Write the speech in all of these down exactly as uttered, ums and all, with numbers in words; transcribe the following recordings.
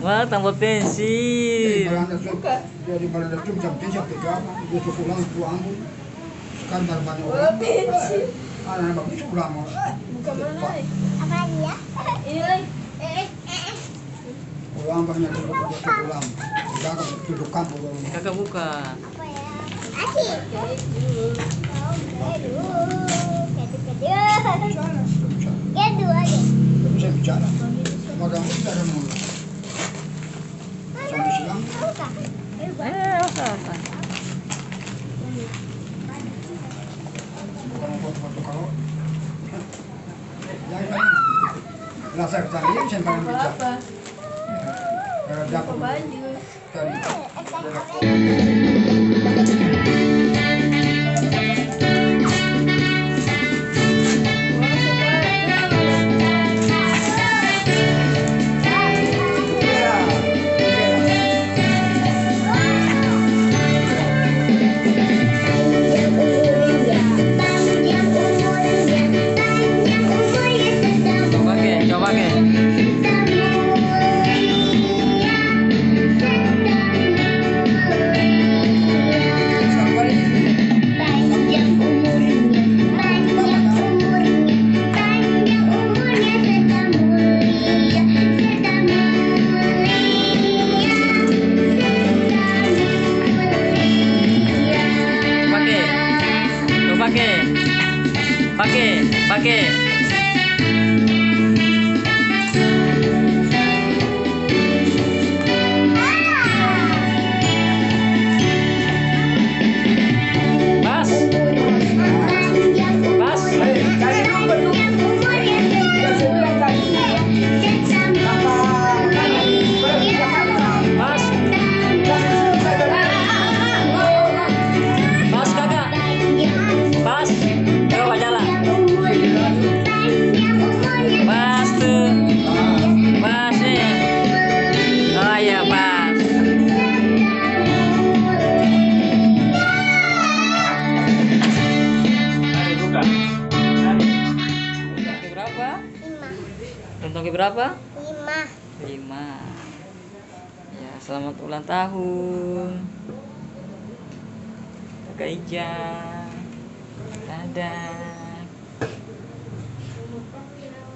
Wah, tambah pensil. Dari Balanda tu, dari Balanda tu jam tiga sampai jam, dia suka ulang tu Ambon. Sekarang baru banyak orang. Anak-anak bagus ulama. Bukan mana, eh? Apa dia? Ini, lai. Ulang banyak tu, ulang. Kakak buka. Apa ya? Asik. Gaduh, gaduh, gaduh. Gaduh aja. Bisa bicara. Magang bicara mulu. Sampai siang. Eh, apa, apa? Bukan foto-foto kalau. Rasa cari yang sentral bicara. Apa? Dapat. Coba ke, coba ke. Pake. Tuh, pake. Pake, pake. Pas. Pas. Pas. Pas, kaka. Pas. Coba jalan. Pas tuh. Pas nih. Oh iya, pas. Mari buka. Mari. Ulang tahun keberapa? Lima. Ulang tahun keberapa? Lima. Lima. Ya, selamat ulang tahun, Kaka Ijang. Dadah.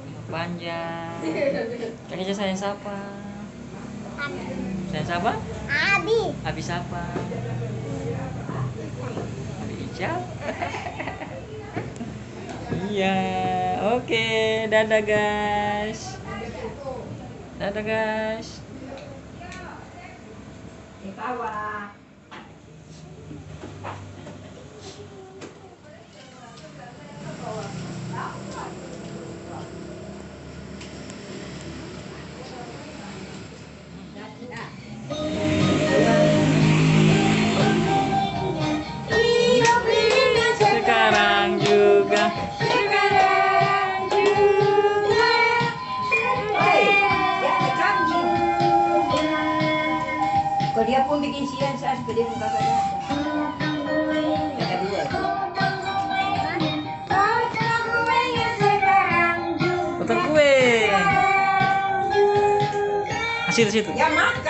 Umur panjang. Kaka Ijang sayang sapa? Abi. Sayang sapa? Abi. Abi sapa? Abi Ijang. Iya, oke, dadah, guys. Dadah, guys. Sekarang juga. Sekarang juga. Hei, dia ada kambing. Kalau dia pun bikin siang, saya suka dia buka saja. Yang kedua tuh. Potong kue. Hasil situ. Ya, makan.